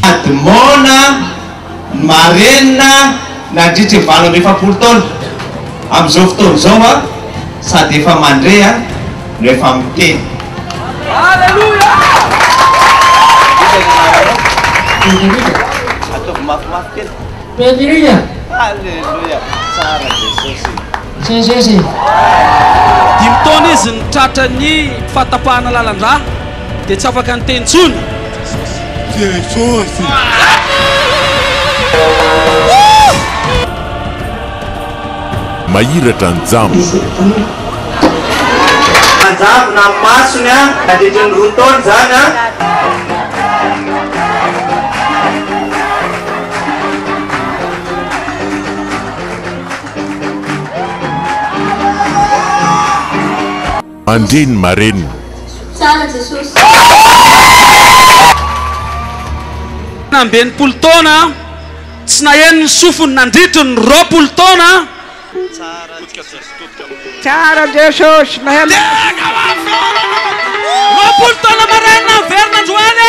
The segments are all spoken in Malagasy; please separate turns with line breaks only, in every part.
Sady moana no marenina nandritry ny 48 taona. Amin'izao fotoana izao aho sady efa mandre no efa miteny.
Aleloia!
Iza ny anaranao?
Federica.
Ataovy mafimafy kely.
Federica.
Aleloia! Tsara Jesosy.
Jesosy.
Dimy taona izy no tratran'ny fahatapahana lalan-drà dia tsy afaka niteny intsony.
Jesosy.
Mahiratra ny jamba.
Manjavona ny masony nandritry ny 2 taona izany an.
Mandre ny marenina.
Tsara Jesosy.
66 taona, tsy naheno ny sofiny nandritry ny 20 taona.
Tsara Jesosy.
20 taona maraina miverina androany e!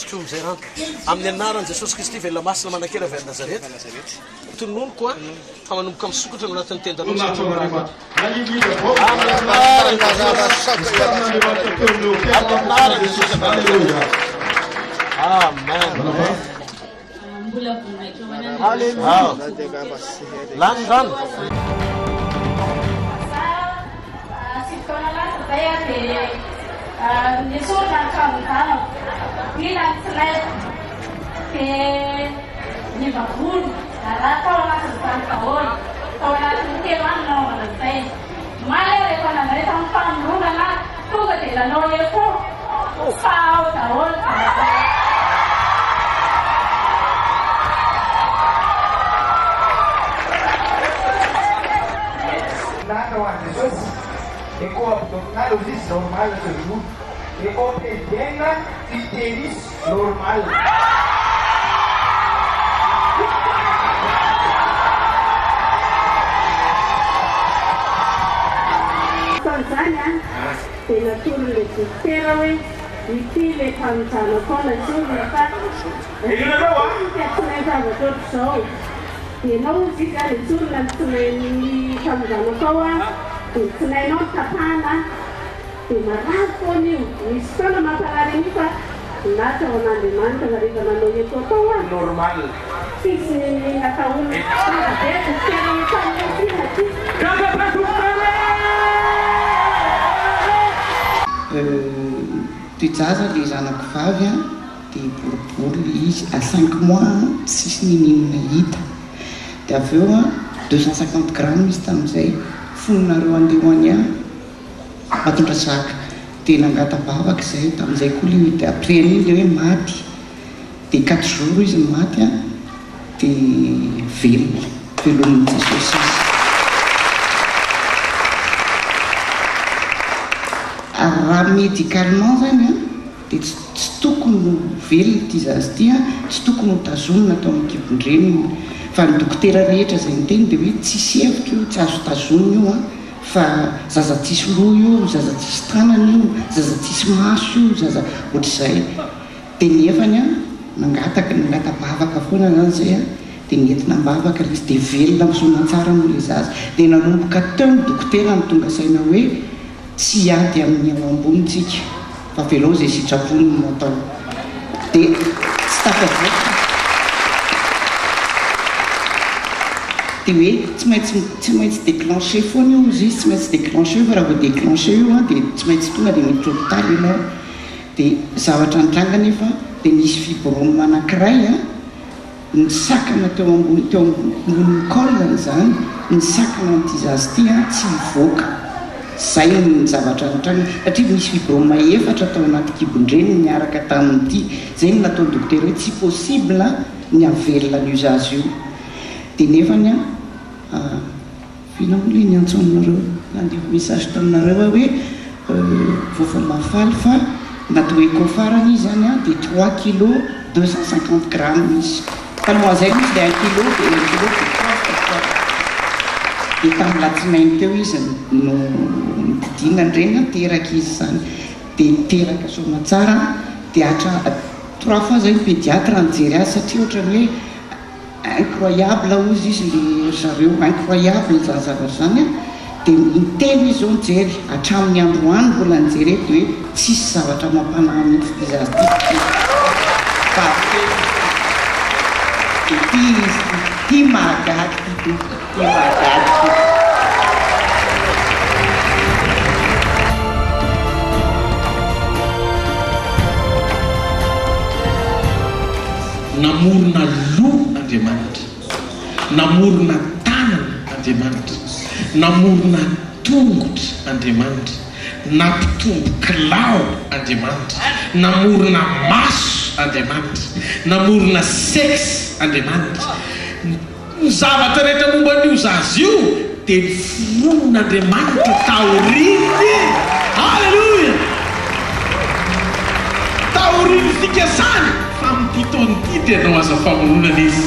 Sotroy amin'izay rano. Amin'ny anaran'i Jesosy Kristy velona masina manan-kery avy any Nazareta. Tononiko a, fa manomboka misokatra no anatin'ny tendanao sy
Voninahitra ho an'Andriamanitra.
Amin'ny anaran'i Jesosy. Amin'ny anaran'i Jesosy avy any
Alléluia.
Amen.
Mbola voninahitra ho
Alléluia. Lany rano.
9 taona lasa izay aho dia nesorina ny tranon-janako, dila ny tsinaiko, dia niova volo, narary tao anatin'izany daholo, tao anatin'ny 3 andro nanaovana an'izay. Omaly aho rehefa nandray tamin'ny famoronana aho, tonga dia nanao echo fa ao daholo zavatra.
Voninahitra ho an'i Jesosy. Echo abdominal hozy izy normal ce jour. Echo pelvienne utérus normal.
Tamin'izany an, dia natoron'ilay dokotera hoe ity ilay tamin'ny-janakao nasorina fa rehefa tsy mahay zavatra ohatr'izao. Dia ianao hozy izy an, esorina ny tsinain'ny tamin-janakao an, dia ny tsinainao no tapahana an, dia marary foana io, misy fotoana mamparary an'io fa lasa ho an'Andriamanitra fa rehefa nanao echo tao an,
Normal.
tsisy n'inon'inona atahorana, gaga be dokotera ohatran'ny hoe inona ty.
Gaga be dokotera e!
Toejaza le zanako vavy a, dia boribory.
daholo le izy, à cinq mois tsisy ninininona hita, dia avy eo an 250 grammes izy tamin'izay, fony nareo handeha ho any Ambatondrazaka, dia nangata-bavaka izay, tamin'izay koa le hoe après an'iny le hoe maty, dia quatre jours izy no maty an, dia velona, velomin'i Jesosy izy. Raha médicalement zany an, dia tsy tsy tokony ho velona ity zaza ity an, tsy tokony ho tazonina tao amin'ny kibon-dreniny, fa ny dokotera rehetra izay niteny dia hoe tsisy hevitra io, tsy azo tazonina io an, fa zaza tsisy loha io, zaza tsisy tanana io, zaza tsisy maso io, zaza ohatr'izay. Dia nefany an, nangataka, nangata-bavaka foana zany izay an, dia nentina am-bavaka ilay izy, dia velona misoamantsara moa ilay zaza. Dia nanomboka teo ny dokotera no tonga saina hoe tsy hiady amin'ny ao ambony tsika, fa avelao izay sitrapony no atao. Dia tsy tafavoaka. Dia hoe tsy maintsy tsy maintsy déclencher foana io hozy izy, tsy maintsy déclencher io fa raha vao déclencher io an, dia tsy maintsy tonga dia miditra hopitaly ianao. Dia zavatra nitranga anefa dia nisy fibrome anankiray nisakana teo ambony teo ambonin'ny col-ny izany, nisakana an'ity zaza ity tsy hivoaka. Izay ny zavatra nitranga satria nisy fibrome efatra tao anaty kibon-dreniny niaraka tamin'ity. Izay no nataon'ny dokotera hoe tsy possible ny hahavelona an'io zaza io. Dia nefany an. Inona moa ilay niantso anareo nandefa message taminareo aho hoe vaovao mahafaly fa natao echo farany izy zany an dia trois kilos 250 grammes izy. Talohan'izay aloha izy dia un kilo dia un kilo dia trois fois trois. Dia tamin'ny latsinainy teo izy no nodidiana ny reniny an, teraka izy izany. Dia niteraka soamatsara dia hatra trois fois izay ny pédiatre nijery azy satria ohatran'ny hoe Incroyable hozy izy le ry zareo, incroyable izany zavatra izany an! Dia intelo izy izao nijery, hatramin'ny androany mbola nijery eto dia hoe tsisy zavatra mampanahy mihitsy ity zaza ity fa dia ity izy ity, ity mahagaga ity tompoko, ity mahagaga ity.
Namorona loha Andriamanitra. Namorona tanana Andriamanitra. Namorona tongotra Andriamanitra. Nampitombo kilao Andriamanitra. Namorona maso Andriamanitra. Namorona sexe Andriamanitra. Ny zavatra rehetra momba an'io zaza io dia noforonin'Andriamanitra taorian'ny, Aleloia! Taorian'ny fikasany fa amin'ity taona ity dia hanao asa famoronana Izy.